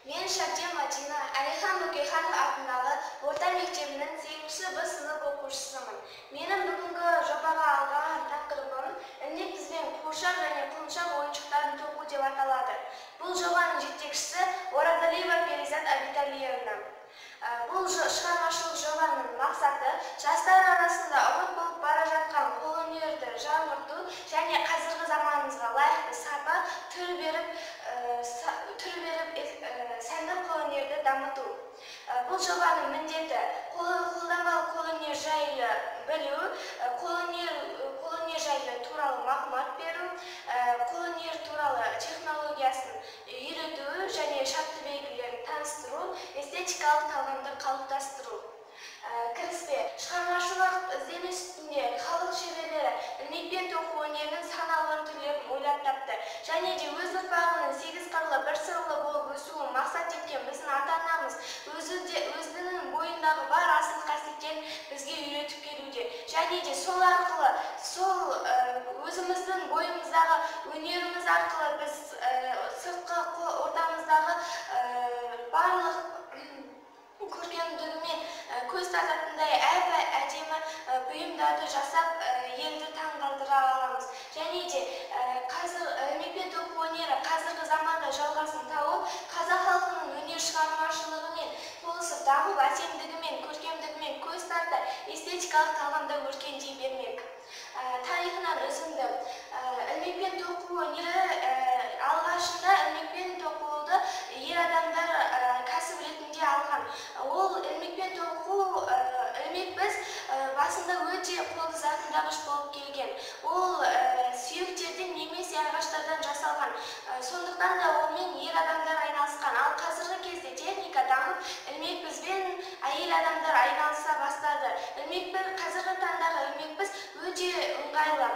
Мен Шәбден Мадина, Әлихан Бөкейханов атындағы орта мектебінің 8-ші Б сынып оқушысымын. Менің бүгінгі жобаға алған тақырыбым ілмек бізбен қуыршақ және құлыншақ ойыншықтарын тоқу деп аталады. Бұл жобаның жетекшісі Оразалиева Перизат Абиталиевна. Бұл шығармашылық жобаның мақсаты жастар арасында ұмыт болып бара жатқан қолөнерді жаңғырту және қазіргі заманымызға лайықты сапа түр беріп сәнді қолөнерді дамыту. Бұл жобаның міндеті қолданбалы қолөнер жайлы білу, қолөнер жайлы туралы мағлұмат беру, қолөнер туралы технологиясын үйрету және шартты белгілерін таныстыру, эстетикалық талғамды қалыптастыру. Кіріспе. Шығармашылық ізденіс үстінде халық шеберлері ілмекпен тоқу өнерінің сан алуан түрлерін ойлап тапты. Және де өз ұрпағының сегіз қырлы бір сырлы болып өсуін мақсат еткен біздің ата-анамыз өзінің бойындағы бар асыл қасиеттерін бізге үйретіп келуде. Және де сол арқылы, сол өзіміздің бойымыздағы өнеріміз арқылы біз сыртқы ортамыздағы барлық көркемдігімен көз тартатындай әп-әдемі бұйымдарды жасап елді таңғалдыра аламыз. Және де қазір ілмекпен тоқу өнері қазіргі заманда жалғасын тауып, қазақ халқының өнер шығармашылығымен толысып дамып, әсемдігімен, көркемдігімен көз тарта эстетикалық талғамда өркендей бермек. Тарихынан үзінді. Ілмекпен тоқу өнері алғашында ілмекпен тоқуды ер адамдар кәсіп ретінде алған. Ол ілмекпен тоқу, ілмек біз басында өте қолды зақымдағыш болып келген. Ол сүйектерден немесе ағаштардан жасалған. Сондықтан да онымен ер адамдар айналысқан. Ал қазіргі кезде техника дамып, ілмек бізбен әйел адамдар айналыса бастады. Қазіргі таңдағы ілмек біз өте ыңғайлы.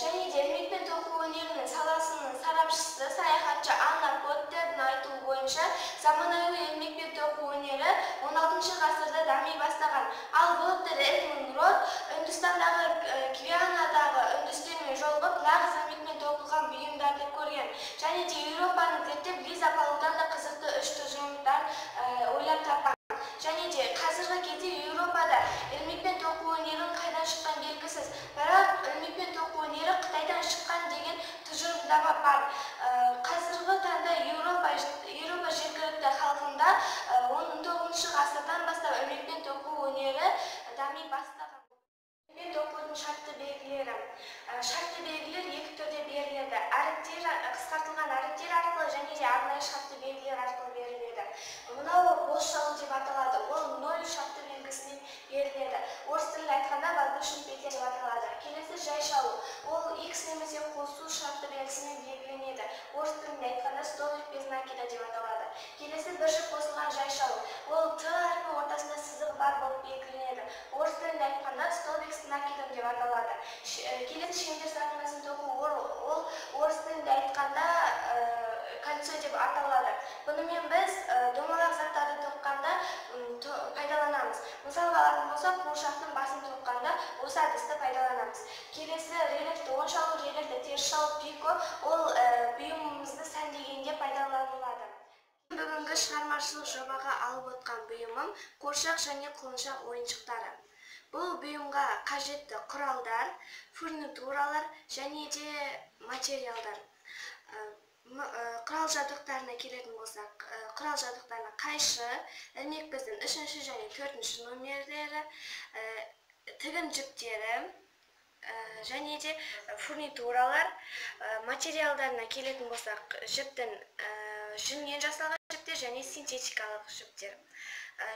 Және де ілмекпен тоқу өнерінің саласының сарапшысы саяхатшы Анна Поттердің айтуы бойынша заманауи ілмекпен тоқу өнері 16 ғасырда дами бастаған. Ал доктор Эдмунд Рот Үндістандағы Гвианадағы үндістермен жолығып, нағыз ілмекпен тоқылған бұйымдарды көрген. Және де Еуропаны зерттеп, Лиза Палудан да қызықты үш тұжырымдар ойлап тапқан. Және де қазіргі кезде Еуропада ілмекпен тоқу өнерінің қайдан шыққан белгісіз. Бірақ ілмекпен тоқу өнері Қытайдан шыққан деген тұжырымдама бар. Қазіргі таңда Еуропа жергілікті халқында 19 ғасырдан бастап ілмекпен тоқу өнері дами бастаған. Ілмекпен тоқудың шартты белгілері. Шартты белгілер екі түрде беріледі. Әріптер, қысқартылған әріптер арқылы және де арнайы шартты белгілер арқылы беріледі. Мынау бос шалу деп аталады. Ол 0 шартты белгісінен беріледі. Орыс тілінде айтқанда воздушный петля деп аталады. Келесі жай шалу. Ол X немесе қосу шартты белгісімен белгіленеді. Орыс тілінде айтқанда столбик без накида деп аталады. Келесі бір жіп қосылған жай шалу. Ол Т әрпі ортасында сызығы бар болып белгіленеді. Орыс тілінде айтқанда столбик с накидом деп аталады. Келесі шеңбер сақинасын тоқу, ол орыс тілінде айтқанда кольцо деп аталады. Бұнымен біз домалақ заттарды тоққанда пайдаланамыз. Мысалға алатын болсақ, қуыршақтың басын тоққанда осы әдісті пайдаланамыз. Келесі рельефті оң шалу, рельефті теріс шалу пико, ол бұйымымызды сәндегенде пайдаланылады. Бүгінгі шығармашылық жобаға алып отқан бұйымым қуыршақ және құлыншақ ойыншықтары. Бұл бұйымға қажетті құралдар, фурнитуралар және де материалдар. Құрал жабдықтарына келетін болсақ, құрал жабдықтарына қайшы, ілмек біздің 3-ші және 4-ші номерлері, тігін жіптері және де фурнитуралар. Материалдарына келетін болсақ, жіптің жүннен жасалған жіптер және синтетикалық жіптер.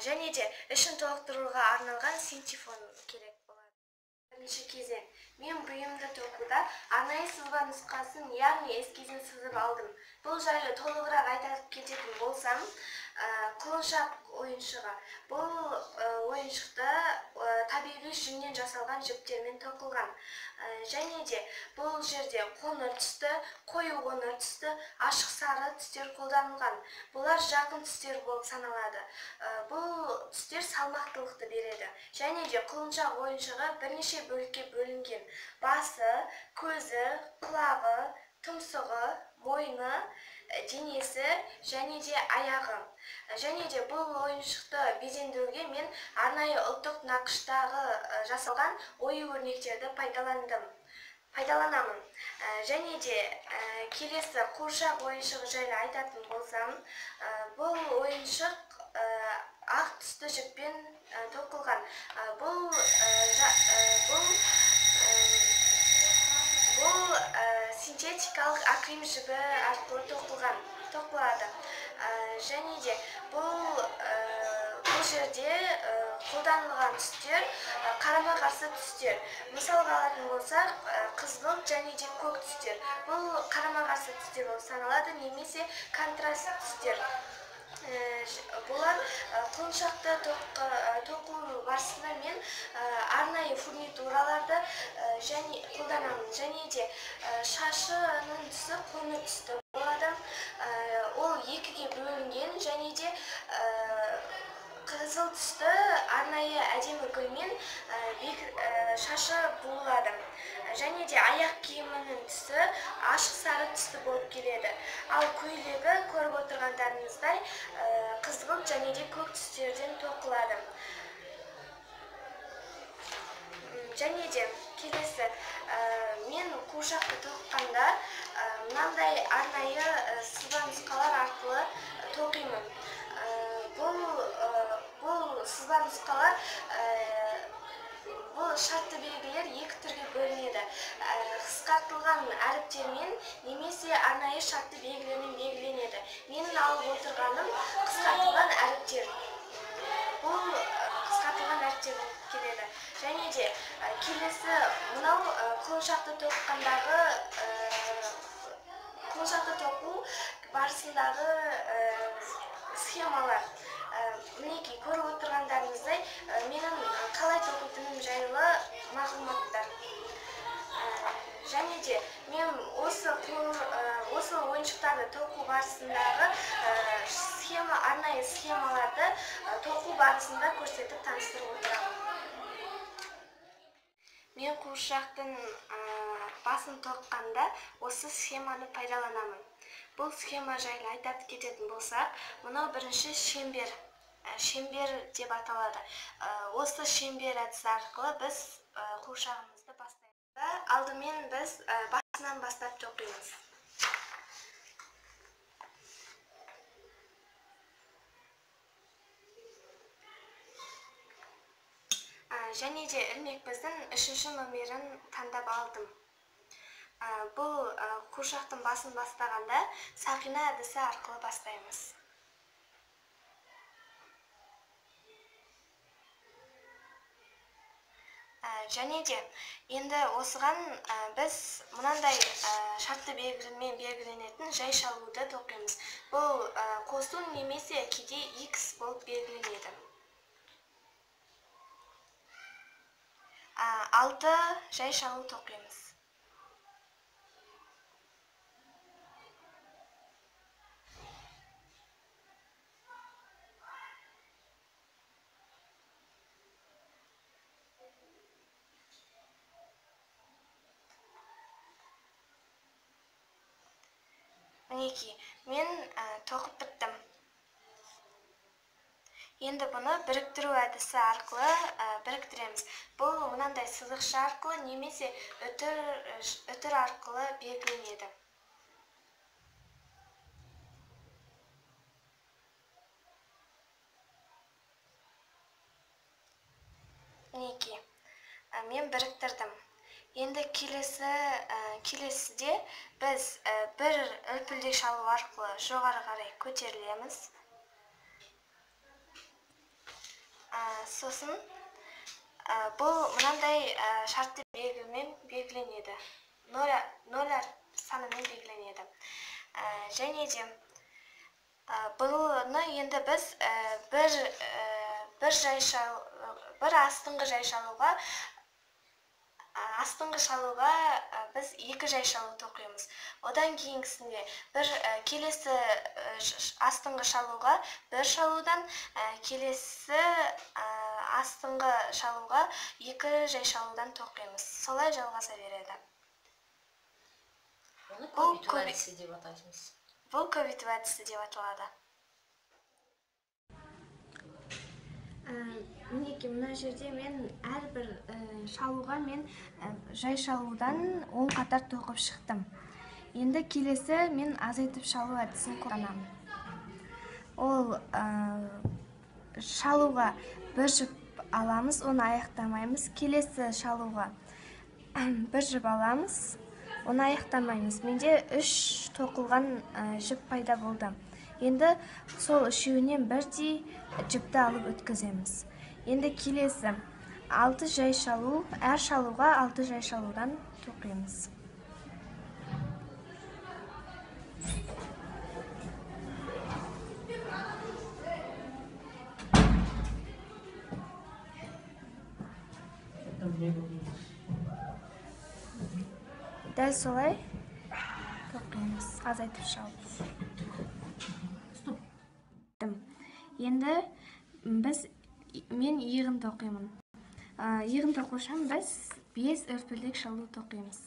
Және де ішін толықтыруға арналған синтефон керек болады. Бірінші кезең. Мен бұйымды тоқуда арнайы сызба нұсқасын, яғни эскизін сызып алдым. Бұл жайлы толығырақ айта кететін болсам, құлыншақ ойыншығы. Бұл ойыншықты табиғи жүннен жасалған жіптермен тоқылған. Және де бұл жерде қоңыр түсті, қою қоңыр түсті, ашық сары түстер қолданылған. Бұлар жақын түстер болып саналады. Бұл түстер салмақтылықты береді. Және де құлыншақ ойыншығы бірнеше бөлікке бөлінген. Басы, көзі, құлағы, тұмсығы, мойны денесі және де аяғы. Және де бұл ойыншықты безендіруге мен арнайы ұлттық нақыштағы жасалған ою-өрнектерді пайдаланамын. Және де келесі қуыршақ ойыншығы жайлы айтатын болсам, бұл ойыншық ақ түсті жіппен тоқылған. Бұл синтетикалық акрил жібі арқылы тоқылады. Және де бұл жерде қолданылған түстер қарама-қарсы түстер. Мысалға алатын болсақ, қызғылт және де көк түстер. Бұл қарама-қарсы түстер болып саналады, немесе контраст түстер. Бұлар құлыншақты тоқу барысында мен арнайы фурнитураларды және қолданамын. Және де шашының түсі қоңыр түсті болады. Ол екіге бөлінген және де қызыл түсті арнайы әдемі гүлмен шашы буылады. Және де аяқ киімінің түсі ашық сары түсті болып келеді. Ал көйлегі көріп отырғандарыңыздай қызғылт және де көк түстерден тоқылады. Және де келесі мен қуыршақты тоққанда мынандай арнайы сызба нұсқалар арқылы тоқимын. Бұл сызба нұсқалар, бұл шартты белгілер екі түрге бөлінеді. Қысқартылған әріптермен немесе арнайы шартты белгілермен белгіленеді. Менің алып отырғаным қысқартылған әріптер. Бұл қысқартылған әріптер болып келеді. Және де келесі мынау құлыншақты тоққандағы, құлыншақты тоқу барысындағы схемалар. Мінекей көріп отырғандарыңыздай менің қалай тоқитыным жайлы мағлұматтар. Және де мен осы ойыншықтарды тоқу барысындағы арнайы схемаларды тоқу барысында көрсетіп таныстырып отырамын. Мен қуыршақтың басын тоққанда осы схеманы пайдаланамын. Бұл схема жайлы айтып кететін болсақ, мынау бірінші шеңбер деп аталады. Осы шеңбер әдісі арқылы біз қуыршағымызды бастаймыз. Алдымен біз басынан бастап тоқимыз. Және де ілмек біздің 3-ші номерін таңдап алдым. Бұл қуыршақтың басын бастағанда сақина әдісі арқылы бастаймыз. Және де енді осыған біз мынандай шартты белгімен белгіленетін жай шалуды тоқимыз. Бұл қосу немесе кейде X болып белгіленеді. 6 жай шалу тоқимыз. Мінекей, мен тоқып біттім. Енді бұны біріктіру әдісі арқылы біріктіреміз. Бұл мынандай сызықша арқылы немесе үтір арқылы белгіленеді. Мінекей, мен біріктірдім. Енді келесіде біз бір үлпілдек шалу арқылы жоғары қарай көтерілеміз. Сосын бұл мынандай шартты белгімен белгіленеді. 0 санымен белгіленеді. Және де бұны енді біз бір астыңғы жай шалуға біз 2 жай шалу тоқимыз. Одан кейінгісінде бір келесі астыңғы шалуға бір шалудан, келесі астыңғы шалуға 2 жай шалудан тоқимыз. Солай жалғаса береді. Оны көбейту әдісі деп атаймыз. Бұл көбейту әдісі деп аталады. Мінекей, мына жерде мен әрбір шалуға мен жай шалудан 10 қатар тоқып шықтым. Енді келесі мен азайтып шалу әдісін қолданамын. Ол шалуға бір жіп аламыз, оны аяқтамаймыз. Келесі шалуға бір жіп аламыз, оны аяқтамаймыз. Менде 3 тоқылған жіп пайда болды. Енді сол үшеуінен бірдей жіпті алып өткіземіз. Енді келесі 6 жай шалу, әр шалуға 6 жай шалудан тоқимыз. Дәл солай тоқимыз, азайтып шалып. Енді мен иығын тоқимын. Иығын тоқушам біз 5 үрпілдек шалу тоқимыз.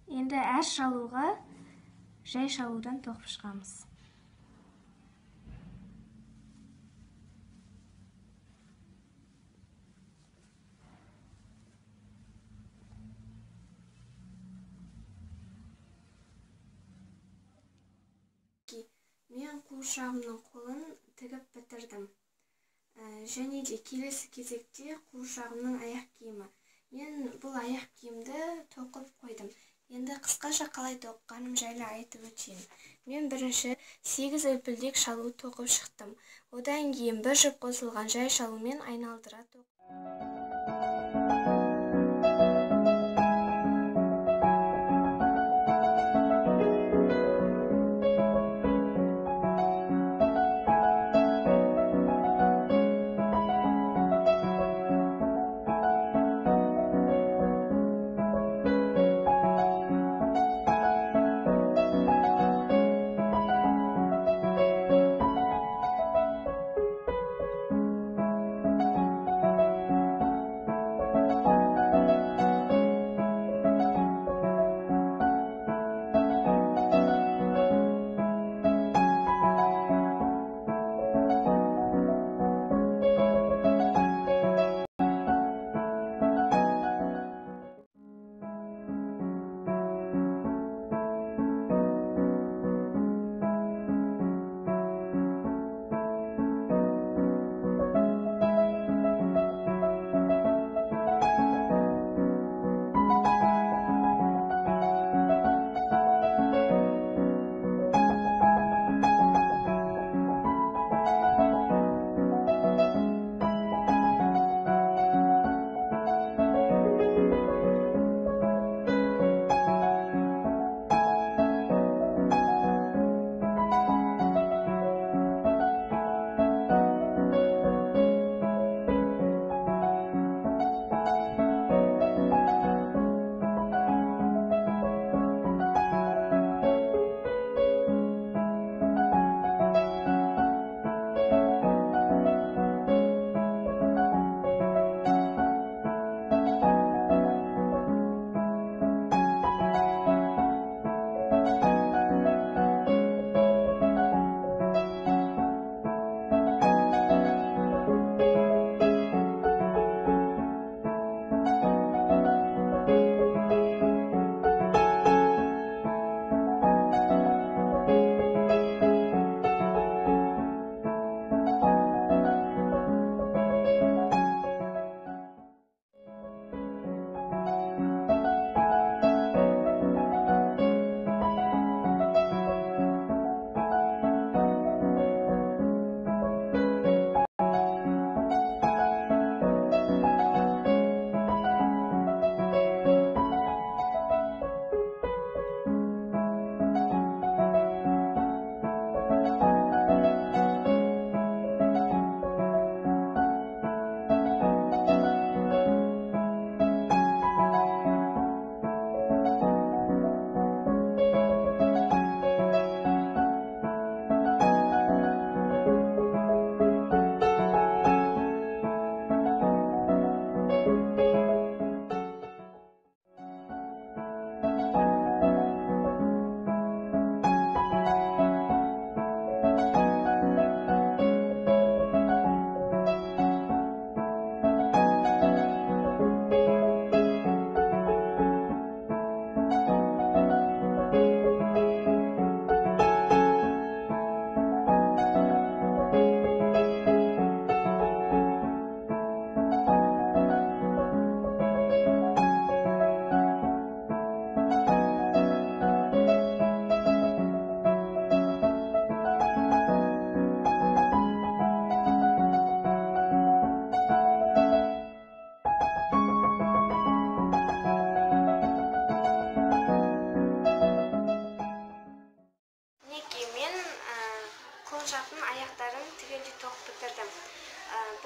Енді әр шалуға жай шалудан тоқып шығамыз. Мен қуыршағымның қолын тігіп бітірдім. Және де келесі кезекте қуыршағымның аяқ киімі. Мен бұл аяқ киімді тоқып қойдым. Енді қысқаша қалай тоқығаным жайлы айтып өтейін. Мен бірінші 8 үлпілдек шалу тоқып шықтым. Одан кейін бір жіп қосылған жай шалумен айналдыра тоқыдым.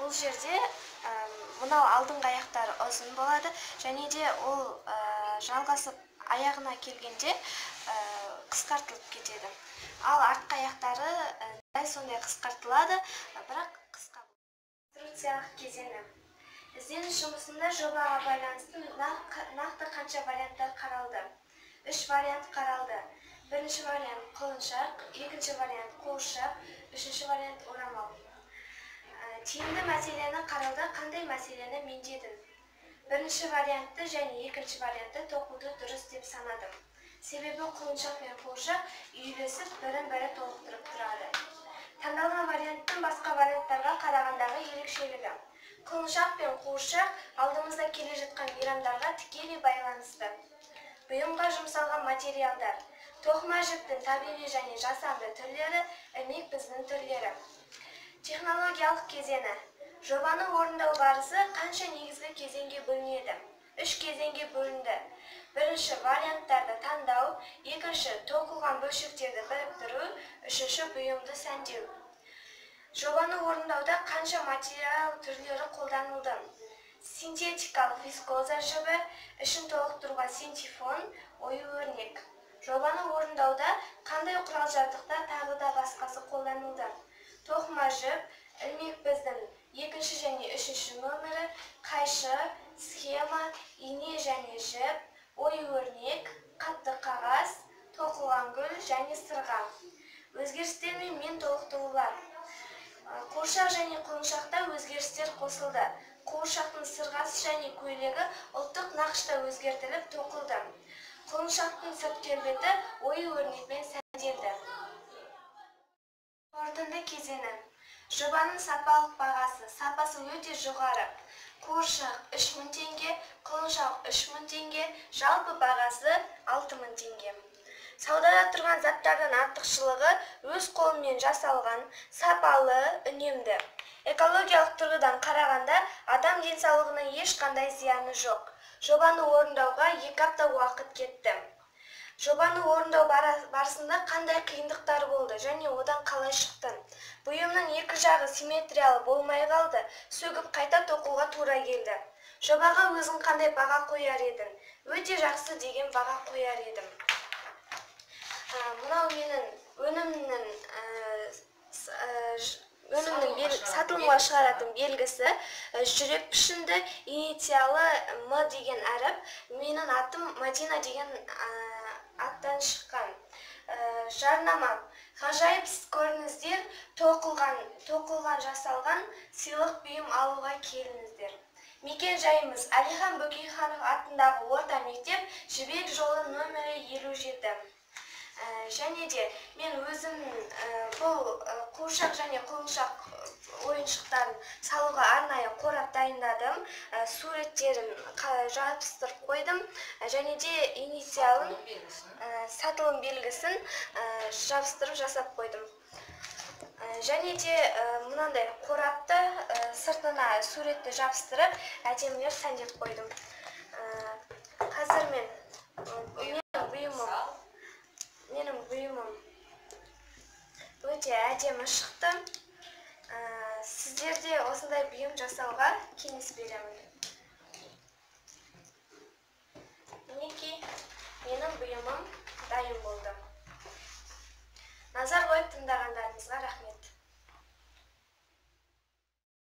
Бұл жерде мынау алдыңғы аяқтары ұзын болады, және де ол жалғасып аяғына келгенде қысқартылып кетеді. Ал артқы аяқтары дәл сондай қысқартылады, бірақ қысқа. Конструкциялық кезеңі. Ізденіс жұмысында жобаға байланысты нақты қанша варианттар қаралды? 3 вариант қаралды. Бірінші вариант құлыншақ, екінші вариант қуыршақ, үшінші вариант орамал. Тиімді мәселені қарауда қандай мәселені меңзедің? Бірінші вариантты және екінші вариантты тоқуды дұрыс деп санадым. Себебі құлыншақ пен қуыршақ үйлесіп, бірін-бірі толықтырып тұрады. Таңдалған варианттың басқа варианттарға қарағандағы ерекшелігі. Құлыншақ пен қуыршақ алдымызда келе жатқан мейрамдарға тікелей байланысты. Бұйымға жұмсалған материалдар. Тоқыма жіптің табиғи және жасанды түрлері, ілмек бізінің түрлері. Технологиялық кезеңі. Жобаны орындау барысы қанша негізгі кезеңге бөлінеді? 3 кезеңге бөлінді. Бірінші варианттарды таңдау, екінші тоқылған бөлшектерді біріктіру, үшінші бұйымды сәндеу. Жобаны орындауда қанша материал түрлері қолданылды? Синтетикалық вискоза жібі, ішін толықтыруға синтефон, ою өрнек. Жобаны орындауда қандай құрал-жабдықтар тағы да басқасы қолданылды? Тоқыма жіп, ілмек біздің екінші және үшінші нөмірі, қайшы, схема, ине және жіп, ою өрнек, қатты қағаз, тоқылған гүл және сырға. Өзгерістер мен толықтырулар. Қуыршақ және құлыншақта өзгерістер қосылды. Қуыршақтың сырғасы және көйлегі ұлттық нақышта өзгертіліп тоқылды. Құлыншақтың сырт келбеті ою өрнекпен сәнделді. Қорытынды кезеңі. Жобаның сапалық бағасы, сапасы өте жоғары. Қуыршақ 3000 теңге, құлыншақ 3000 теңге, жалпы бағасы 6000 теңге. Саудада тұрған заттардың артықшылығы өз қолымен жасалған, сапалы, үнемді. Экологиялық тұрғыдан қарағанда адам денсаулығына ешқандай зияны жоқ. Жобаны орындауға 2 апта уақыт кетті. Жобаны орындау барысында қандай қиындықтар болды және одан қалай шықтың? Бұйымның екі жағы симметриялы болмай қалды, сөгіп қайта тоқуға тура келді. Жобаға өзің қандай баға қояр едің? Өте жақсы деген баға қояр едім. Мынау менің өнімнің сатылымға шығаратын белгісі, жүрек пішінді, инициалы М деген әріп, менің атым Мадина деген аттан шыққан. Жарнама. Ғажайып көріністер, тоқылған жасалған сыйлық бұйым алуға келіңіздер. Мекен жайымыз Әлихан Бөкейханов атындағы орта мектеп, Жібек жолы нөмірі 57. Және де мен өзім бұл қуыршақ және құлыншақ ойыншықтарын салуға арнайы қорап дайындадым, суреттерін жабыстырып қойдым, және де инициалын, сатылым белгісін жабыстырып жасап қойдым. Және де мынандай қорапты сыртына суретті жабыстырып, әдемілеп сәндеп қойдым. Қазір мен менің бұйымым өте әдемі шықты. Сіздер де осындай бұйым жасауға кеңес беремін. Мінекей, менің бұйымым дайын болды. Назар қойып тыңдағандарыңызға рахмет.